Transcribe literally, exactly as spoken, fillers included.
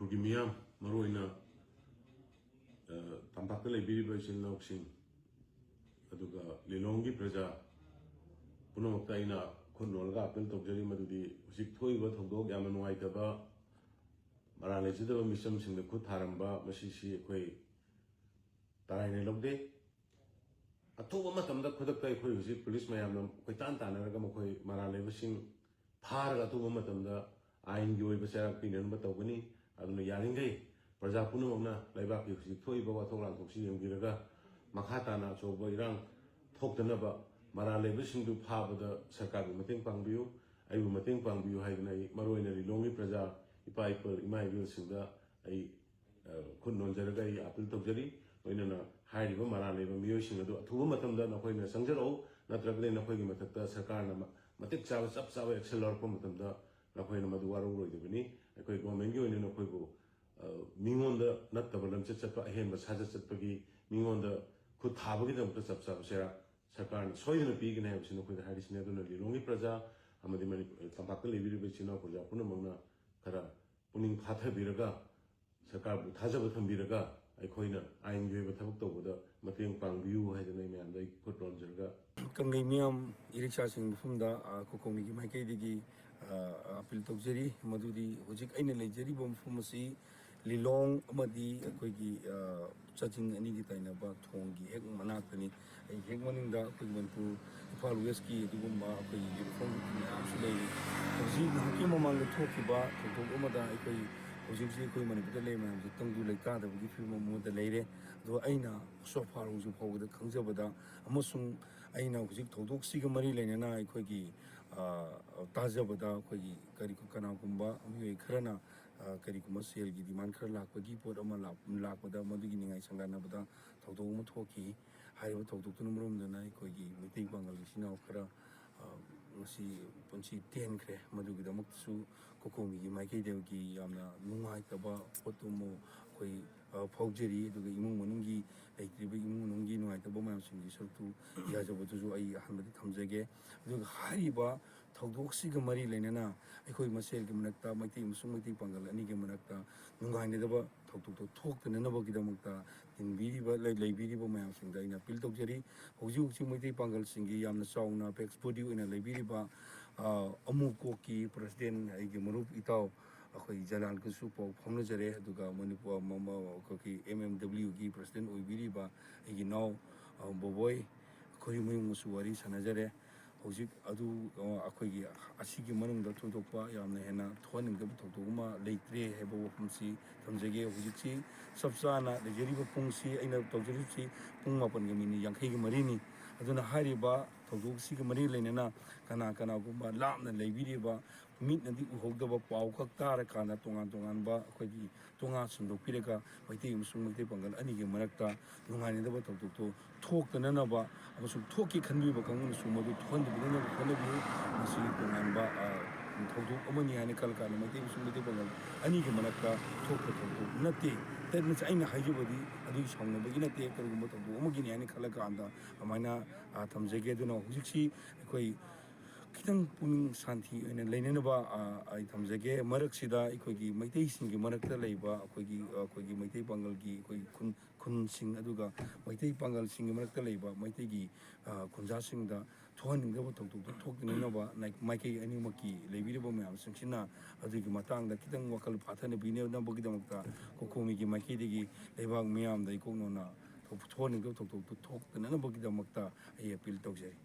ꯒꯤ ꯃꯤꯌꯥꯝ, ꯃꯔꯨꯑꯣꯏꯅ, ꯑ, ꯇꯝꯄꯥꯛꯇ ꯂꯩꯕꯤꯔꯤꯕ ꯏꯆꯤꯜ ꯏꯅꯥꯎꯁꯤꯡ, ꯑꯗꯨꯒ ꯂꯤꯂꯣꯡꯒꯤ ꯄ꯭ꯔꯖꯥ ꯄꯨꯝꯅꯃꯛꯇ ꯑꯩꯅ ꯈꯨꯠ ꯅꯣꯜꯂꯒ ꯑꯥꯄꯤꯜ ꯇꯧꯖꯔꯤ, ꯃꯗꯨꯗꯤ ꯍꯧꯖꯤꯛ ꯊꯣꯛꯏꯕ ꯊꯧꯗꯣꯛ ꯌꯥꯝꯅ ꯅꯨꯡꯉꯥꯏꯇꯕ, ꯃꯔꯥꯜ ꯂꯩꯖꯗꯕ ꯃꯤꯆꯝꯁꯤꯡꯗ ꯈꯨꯠ ꯊꯥꯔꯝꯕ, ꯃꯁꯤꯁꯤ ꯑꯩꯈꯣꯏ ꯇꯔꯥꯏꯅ ꯂꯧꯗꯦ꯫ ꯑꯊꯨꯕ ꯃꯇꯝꯗ ꯈꯨꯗꯛꯇ ꯑꯩꯈꯣꯏ ꯍꯧꯖꯤꯛ ꯄꯨꯂꯤꯁ ꯃꯌꯥꯝꯅ ꯀꯣꯏꯇꯥꯟ ꯇꯥꯟꯅꯔꯒ ꯃꯈꯣꯏ ꯃꯔꯥꯜ ꯂꯩꯕꯁꯤꯡ ꯐꯥꯔꯒ ꯑꯊꯨꯕ ꯃꯇꯝꯗ ꯑꯥꯏꯟꯒꯤ ꯑꯣꯏꯕ ꯆꯩꯔꯥꯛ ꯄꯤꯅꯅꯕ ꯇꯧꯒꯅꯤ꯫ ꯑꯗꯨꯅ ꯌꯥꯔꯤꯈꯩ ꯄ꯭ꯔꯖꯥ ꯄꯨꯝꯅꯃꯛꯅ ꯂꯩꯕꯥꯛꯀꯤ ꯍꯧꯖꯤꯛ ꯊꯣꯛꯏꯕ ꯋꯥꯊꯣꯛ ꯂꯥꯟꯊꯣꯛꯁꯤ ꯌꯦꯡꯕꯤꯔꯒ, ꯃꯈꯥ ꯇꯥꯅ ꯑꯆꯧꯕ ꯏꯔꯥꯡ ꯊꯣꯛꯇꯅꯕ, ꯃꯔꯥꯜ ꯂꯩꯕꯁꯤꯡꯗꯨ ꯐꯥꯕꯗ ꯁꯔꯀꯥꯔꯕꯨ ꯃꯇꯦꯡ ꯄꯥꯡꯕꯤꯌꯨ, ꯑꯩꯕꯨ ꯃꯇꯦꯡ ꯄꯥꯡꯕꯤꯌꯨ ꯍꯥꯏꯗꯅ ꯑꯩ ꯃꯔꯨꯑꯣꯏꯅ ꯂꯤꯂꯣꯡꯒꯤ ꯄ꯭ꯔꯖꯥ, ꯏꯄꯥ ꯏꯄꯨ, ꯏꯃꯥ ꯏꯕꯦꯜꯁꯤꯡꯗ ꯑꯩ, ꯑ, ꯈꯨꯠ ꯅꯣꯟꯖꯔꯒ ꯑꯩ ꯑꯥꯄꯤꯜ ꯇꯧꯖꯔꯤ꯫ ꯂꯣꯏꯅꯅ ꯍꯥꯏꯔꯤꯕ ꯃꯔꯥꯜ ꯂꯩꯕ ꯃꯤꯑꯣꯏꯁꯤꯡ ꯑꯗꯨ ꯑꯊꯨꯕ ꯃꯇꯝꯗ ꯅꯈꯣꯏꯅ ꯆꯪꯖꯔꯛꯎ, ꯅꯠꯇ꯭ꯔꯒꯗꯤ ꯅꯈꯣꯏꯒꯤ ꯃꯊꯛꯇ ꯁꯔꯀꯥꯔꯅ ꯃ-, ꯃꯇꯤꯛ ꯆꯥꯕ, ꯆꯞ ꯆꯥꯕ action ꯂꯧꯔꯛꯄ ꯃꯇꯝꯗ ꯅꯈꯣꯏꯅ ꯃꯗꯨ ꯋꯥꯔꯧꯔꯣꯏꯗꯕꯅꯤ꯫ ꯑꯩꯈꯣꯏ governmentꯀꯤ ꯑꯣꯏꯅ ꯅꯈꯣꯏꯕꯨ, ꯑ, ꯃꯤꯉꯣꯟꯗ ꯅꯠꯇꯕ ꯂꯝꯆꯠ ꯆꯠꯄ, ꯑꯍꯦꯟꯕ ꯁꯥꯖꯠ ꯆꯠꯄꯒꯤ, ꯃꯤꯉꯣꯟꯗ ꯈꯨꯠ ꯊꯥꯕꯒꯤꯗꯃꯛꯇ ꯆꯞ ꯆꯥꯕ ꯆꯩꯔꯥꯛ ꯁꯔꯀꯥꯔꯅ ꯁꯣꯏꯗꯅ ꯄꯤꯒꯅꯤ ꯍꯥꯏꯕꯁꯤ ꯅꯈꯣꯏꯗ ꯍꯥꯏꯔꯤꯁꯤꯅꯤ꯫ ꯑꯗꯨꯅ ꯂꯤꯂꯣꯡꯒꯤ ꯄ꯭ꯔꯖꯥ ꯑꯃꯗꯤ ꯃꯅꯤꯄꯨꯔ, ꯇꯝꯄꯥꯛꯇ ꯂꯩꯕꯤꯔꯤꯕ ꯏꯆꯤꯜ ꯏꯅꯥꯎ ꯄ꯭ꯔꯖꯥ ꯄꯨꯝꯅꯃꯛꯅ ꯈꯔ ꯄꯨꯛꯅꯤꯡ ꯐꯥꯊꯕꯤꯔꯒ, ꯁꯔꯀꯥꯔꯕꯨ ꯊꯥꯖꯕ ꯊꯝꯕꯤꯔꯒ, ꯑꯩꯈꯣꯏꯅ ꯑꯥꯏꯟꯒꯤ ꯑꯣꯏꯕ ꯊꯕꯛ ꯇꯧꯕꯗ ꯃꯇꯦꯡ ꯄꯥꯡꯕꯤꯌꯨ ꯍꯥꯏꯗꯅ ꯑꯩ ꯃꯌꯥꯝꯗ ꯑꯩ ꯈꯨꯠ ꯅꯣꯟꯖꯔꯒ, ꯀꯪꯂꯩ ꯃꯤꯌꯥꯝ ꯏꯔꯤꯛꯁꯥꯁꯤꯡ ꯃꯐꯝꯗ, ꯑ, ꯀꯣꯀꯣꯃꯤꯒꯤ ꯃꯥꯏꯀꯩꯗꯒꯤ, ꯑ, ꯑꯥꯄꯤꯜ ꯇꯧꯖꯔꯤ꯫ ꯃꯗꯨꯗꯤ ꯍꯧꯖꯤꯛ ꯑꯩꯅ ꯂꯩꯖꯔꯤꯕ ꯃꯐꯝ ꯑꯁꯤ ꯂꯤꯂꯣꯡ ꯑꯃꯗꯤ ꯑꯩꯈꯣꯏꯒꯤ, ꯑ, ꯆꯥꯖꯤꯡ ꯑꯅꯤꯒꯤ ꯇꯥꯏꯅꯕ ꯊꯣꯡꯒꯤ ꯍꯦꯛ ꯃꯅꯥꯛꯇꯅꯤ꯫ ꯑꯩ ꯍꯦꯛ ꯃꯅꯤꯡꯗ ꯑꯩꯈꯣꯏ ꯃꯅꯤꯄꯨꯔ ꯏꯝꯐꯥꯜ ꯋꯦꯁꯀꯤ ꯑꯗꯨꯒꯨꯝꯕ ꯑꯩꯈꯣꯏꯒꯤ ꯌꯨꯝꯐꯝ ꯃꯌꯥꯝꯁꯨ ꯂꯩꯔꯤ꯫ ꯍꯧꯖꯤꯛ ꯉꯥꯏꯍꯥꯛꯀꯤ ꯃꯃꯥꯡꯗ ꯊꯣꯛꯈꯤꯕ ꯊꯧꯗꯣꯛ ꯑꯃꯗ ꯑꯩꯈꯣꯏ ꯍꯧꯖꯤꯛ ꯍꯧꯖꯤꯛ ꯑꯩꯈꯣꯏ ꯃꯅꯤꯄꯨꯔꯗ ꯂꯩꯔꯤꯕ ꯃꯌꯥꯝꯁꯦ ꯇꯪꯗꯨ ꯂꯩꯇꯥꯗꯕꯒꯤ ꯐꯤꯕꯝ ꯑꯃꯗ ꯂꯩꯔꯦ꯫ ꯑꯗꯣ ꯑꯩꯅ ꯁꯣꯐꯥ ꯔꯣꯡꯁꯨ ꯐꯥꯎꯕꯗ ꯈꯪꯖꯕꯗ ꯑꯃꯁꯨꯡ ꯑꯩꯅ ꯍꯧꯖꯤꯛ ꯊꯧꯗꯣꯛꯁꯤꯒ ꯃꯔꯤ ꯂꯩꯅꯅ ꯑꯩꯈꯣꯏꯒꯤ, ꯑ, ꯇꯥꯖꯕꯗ ꯑꯩꯈꯣꯏꯒꯤ ꯀꯔꯤ, ꯀꯅꯥꯒꯨꯝꯕ ꯃꯤꯑꯣꯏ ꯈꯔꯅ, ꯑ, ꯀꯔꯤꯒꯨꯝꯕ ꯁꯦꯜꯒꯤ demand ꯈꯔ ꯂꯥꯛꯄꯒꯤ ꯄꯣꯠ ꯑꯃ ꯂꯥꯛ-, ꯂꯥꯛꯄꯗ ꯃꯗꯨꯒꯤ ꯅꯤꯡꯉꯥꯏ ꯁꯪꯗꯥꯟꯅꯕꯗ ꯊꯧꯗꯣꯛ ꯑꯃ ꯊꯣꯛꯈꯤ꯫ ꯍꯥꯏꯔꯤꯕ ꯊꯧꯗꯣꯛꯇꯨꯅ ꯃꯔꯝ ꯑꯣꯏꯗꯨꯅ ꯑꯩꯈꯣꯏꯒꯤ ꯃꯩꯇꯩ ꯄꯥꯉꯜ ꯏꯆꯤꯟ ꯏꯅꯥꯎ ꯈꯔ, ꯑ, ꯉꯁꯤ ꯄꯨꯟꯁꯤ ꯇꯦꯟꯈ꯭ꯔꯦ꯫ ꯃꯗꯨꯒꯤꯗꯃꯛꯇꯁꯨ ꯀꯣꯀꯣꯃꯤꯒꯤ ꯃꯥꯏꯀꯩꯗꯒꯤ ꯌꯥꯝꯅ ꯅꯨꯡꯉꯥꯏꯇꯕ ꯄꯣꯠꯇꯨ ꯑꯃ ꯑꯩꯈꯣꯏ, ꯑ, ꯐꯥꯎꯖꯔꯤ꯫ ꯑꯗꯨꯒ ꯏꯃꯨꯡ ꯃꯅꯨꯡꯒꯤ, ꯂꯩꯇ꯭ꯔꯤꯕ ꯏꯃꯨꯡ ꯃꯅꯨꯡꯒꯤ ꯅꯨꯡꯉꯥꯏꯇꯕ ꯃꯌꯥꯝꯁꯤꯡꯒꯤ ꯁꯔꯨꯛꯇꯨ ꯌꯥꯖꯕꯗꯨꯁꯨ ꯑꯩ ꯑꯍꯥꯟꯕꯗ ꯊꯝꯖꯒꯦ꯫ ꯑꯗꯨꯒ ꯍꯥꯏꯔꯤꯕ ꯊꯧꯗꯣꯛꯁꯤꯒ ꯃꯔꯤ ꯂꯩꯅꯅ ꯑꯩꯈꯣꯏ ꯃꯁꯦꯜꯒꯤ ꯃꯔꯛꯇ, ꯃꯩꯇꯩ ꯑꯃꯁꯨꯡ ꯃꯩꯇꯩ ꯄꯥꯡꯒꯜ ꯑꯅꯤꯒꯤ ꯃꯔꯛꯇ ꯅꯨꯡꯉꯥꯏꯅꯗꯕ ꯊꯧꯗꯣꯛꯇꯣ ꯊꯣꯛꯇꯅꯅꯕꯒꯤꯗꯃꯛꯇ ꯇꯤꯟꯕꯤꯔꯤꯕ, ꯂꯩ-, ꯂꯩꯕꯤꯔꯤꯕ ꯃꯌꯥꯝꯁꯤꯡꯗ ꯑꯩꯅ ꯑꯄꯤꯜ ꯇꯧꯖꯔꯤ꯫ ꯍꯧꯖꯤꯛ ꯍꯧꯖꯤꯛ ꯃꯩꯇꯩ ꯄꯥꯡꯒꯜꯁꯤꯡꯒꯤ ꯌꯥꯝꯅ ꯆꯥꯎꯅ ꯑꯦꯄꯦꯛꯁ ꯕꯣꯗꯤ ꯑꯣꯏꯅ ꯂꯩꯕꯤꯔꯤꯕ, ꯑ, ꯑꯃꯨꯀꯣꯛꯀꯤ ꯄ꯭ꯔꯁꯤꯗꯦꯟ, ꯑꯩꯒꯤ ꯃꯔꯨꯞ ꯏꯇꯥꯎ ꯑꯩꯈꯣꯏ ꯖꯂꯥꯜꯒꯁꯨ ꯄꯥꯎ ꯐꯥꯎꯅꯖꯔꯦ, ꯑꯗꯨꯒ ꯃꯅꯤꯄꯨꯔ, ꯃ-, ꯃ-, ꯑꯩꯈꯣꯏꯒꯤ ꯑꯦꯝ ꯑꯦꯝ ꯗꯕ꯭ꯂꯤꯌꯨꯒꯤ ꯄ꯭ꯔꯁꯤꯗꯦꯟ ꯑꯣꯏꯕꯤꯔꯤꯕ ꯑꯩꯒꯤ ꯏꯅꯥꯎ, ꯑ, ꯕꯣꯕꯣꯏ ꯈꯣꯏꯔꯤꯃꯌꯨꯝꯒꯁꯨ ꯋꯥꯔꯤ ꯁꯥꯟꯅꯖꯔꯦ꯫ ꯍꯧꯖꯤꯛ ꯑꯗꯨ, ꯑ, ꯑꯩꯈꯣꯏꯒꯤ ꯑꯁꯤꯒꯤ ꯃꯅꯨꯡꯗ ꯊꯣꯏꯗꯣꯛꯄ ꯌꯥꯝꯅ ꯍꯦꯟꯅ ꯊꯣꯛꯍꯟꯅꯤꯡꯗꯕ ꯊꯧꯗꯣꯛ ꯑꯃ ꯂꯩꯇ꯭ꯔꯦ ꯍꯥꯏꯕ ꯋꯥꯐꯝꯁꯤ ꯊꯝꯖꯒꯦ꯫ ꯍꯧꯖꯤꯛꯁꯤ ꯆꯞ ꯆꯥꯅ ꯂꯩꯖꯔꯤꯕ ꯄꯨꯡꯁꯤ, ꯑꯩꯅ ꯇꯧꯖꯔꯤꯕꯁꯤ ꯄꯨꯡ ꯃꯥꯄꯟꯒ ꯃꯤꯅꯤꯠ ꯌꯥꯡꯈꯩꯒ ꯃꯔꯤꯅꯤ꯫ ꯑꯗꯨꯅ ꯍꯥꯏꯔꯤꯕ ꯊꯧꯗꯣꯛꯁꯤꯒ ꯃꯔꯤ ꯂꯩꯅꯅ ꯀꯅꯥ ꯀꯅꯥꯒꯨꯝꯕ ꯂꯥꯞꯅ ꯂꯩꯕꯤꯔꯤꯕ, ꯃꯤꯠꯅꯗꯤ ꯎꯍꯧꯗꯕ ꯄꯥꯎ ꯈꯛ ꯇꯥꯔꯀꯥꯟꯗ ꯇꯣꯉꯥꯟ ꯇꯣꯉꯥꯟꯕ ꯑꯩꯈꯣꯏꯒꯤ ꯇꯣꯉꯥꯟ ꯁꯟꯗꯣꯛꯄꯤꯔꯒ ꯃꯩꯇꯩ ꯑꯃꯁꯨꯡ ꯃꯩꯇꯩ ꯄꯥꯡꯒꯜ ꯑꯅꯤꯒꯤ ꯃꯔꯛꯇ ꯅꯨꯡꯉꯥꯏꯅꯗꯕ ꯊꯧꯗꯣꯛꯇꯣ ꯊꯣꯛꯇꯅꯅꯕ ꯑꯃꯁꯨꯡ ꯊꯣꯛꯀꯦ ꯈꯟꯕꯤꯕ ꯀꯥꯡꯕꯨꯅꯁꯨ ꯃꯗꯨ ꯊꯣꯛꯍꯟꯗꯕꯤꯗꯅꯕ ꯍꯣꯠꯅꯕꯤꯌꯨ꯫ ꯃꯁꯤ ꯇꯣꯉꯥꯟꯕ, ꯑ, ꯊꯧꯗꯣꯛ ꯑꯃꯅꯤ ꯍꯥꯏꯅ ꯈꯜꯂꯀꯥꯟꯗ ꯃꯩꯇꯩ ꯑꯃꯁꯨꯡ ꯃꯩꯇꯩ ꯄꯥꯡꯒꯜ ꯑꯅꯤꯒꯤ ꯃꯔꯛꯇ ꯊꯣꯛꯄ ꯊꯧꯗꯣꯛ ꯅꯠꯇꯦ꯫ ꯇꯠꯅ ꯑꯩꯅ ꯍꯥꯏꯖꯕꯗꯤ ꯑꯗꯨꯒꯤ ꯁꯥꯎꯅꯕꯒꯤ ꯅꯠꯇꯦ, ꯀꯔꯤꯒꯨꯝꯕ ꯊꯧꯗꯣꯛ ꯑꯃꯒꯤꯅꯤ ꯍꯥꯏꯅ ꯈꯜꯂꯀꯥꯟꯗ ꯑꯗꯨꯃꯥꯏꯅ, ꯑ, ꯊꯝꯖꯒꯦ꯫ ꯑꯗꯨꯅ ꯍꯧꯖꯤꯛꯁꯤ ꯑꯩꯈꯣꯏ ꯈꯤꯇꯪ ꯄꯨꯛꯅꯤꯡ ꯁꯥꯟꯇꯤ ꯑꯣꯏꯅ ꯂꯩꯅꯅꯕ, ꯑ, ꯑꯩ ꯊꯝꯖꯒꯦ꯫ ꯃꯔꯛꯁꯤꯗ ꯑꯩꯈꯣꯏꯒꯤ ꯃꯩꯇꯩꯁꯤꯡꯒꯤ ꯃꯔꯛꯇ ꯂꯩꯕ ꯑꯩꯈꯣꯏꯒꯤ, ꯑ, ꯑꯩꯈꯣꯏꯒꯤ ꯃꯩꯇꯩ ꯄꯥꯡꯒꯜꯒꯤ ꯑꯩꯈꯣꯏꯒꯤ ꯈꯨꯟ, ꯈꯨꯟꯁꯤꯡ, ꯑꯗꯨꯒ ꯃꯩꯇꯩ ꯄꯥꯡꯒꯜꯁꯤꯡꯒꯤ ꯃꯔꯛꯇ ꯂꯩꯕ ꯃꯩꯇꯩꯒꯤ, ꯑ, ꯈꯨꯟꯖꯥꯁꯤꯡꯗ ꯊꯣꯛꯍꯟꯅꯤꯡꯗꯕ ꯊꯧꯗꯣꯛꯇꯨ ꯊꯣꯛꯇꯅꯅꯕ ꯅꯥꯏ-, ꯃꯥꯏꯀꯩ ꯑꯅꯤꯃꯛꯀꯤ ꯂꯩꯕꯤꯔꯤꯕ ꯃꯌꯥꯝꯁꯤꯡꯁꯤꯅ ꯑꯗꯨꯒꯤ ꯃꯇꯥꯡꯗ ꯈꯤꯇꯪ ꯋꯥꯈꯜ ꯐꯥꯊꯅꯕꯤꯅꯕꯒꯤꯗꯃꯛꯇ ꯀꯣꯀꯣꯃꯤꯒꯤ ꯃꯥꯏꯀꯩꯗꯒꯤ ꯂꯩꯕꯥꯛ ꯃꯤꯌꯥꯝꯗ ꯏꯀꯣꯛ ꯅꯧꯅ ꯊꯣꯛꯍꯟꯅꯤꯡꯗꯕ ꯊꯧꯗꯣꯛꯇꯨ ꯊꯣꯛꯇꯅꯅꯕꯒꯤꯗꯃꯛꯇ ꯑꯩ ꯑꯄꯤꯜ ꯇꯧꯖꯔꯤ꯫